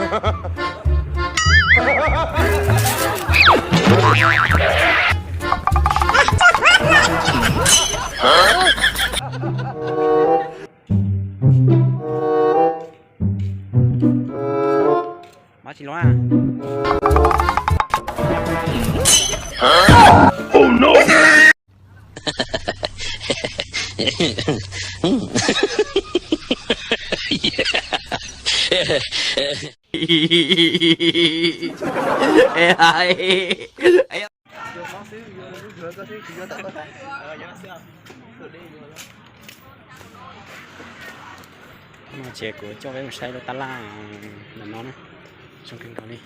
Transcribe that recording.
Mab tsis luag. Ces kuv coj peb mus saib lub tab laj ntawm no na, zoo kawg nkaus li.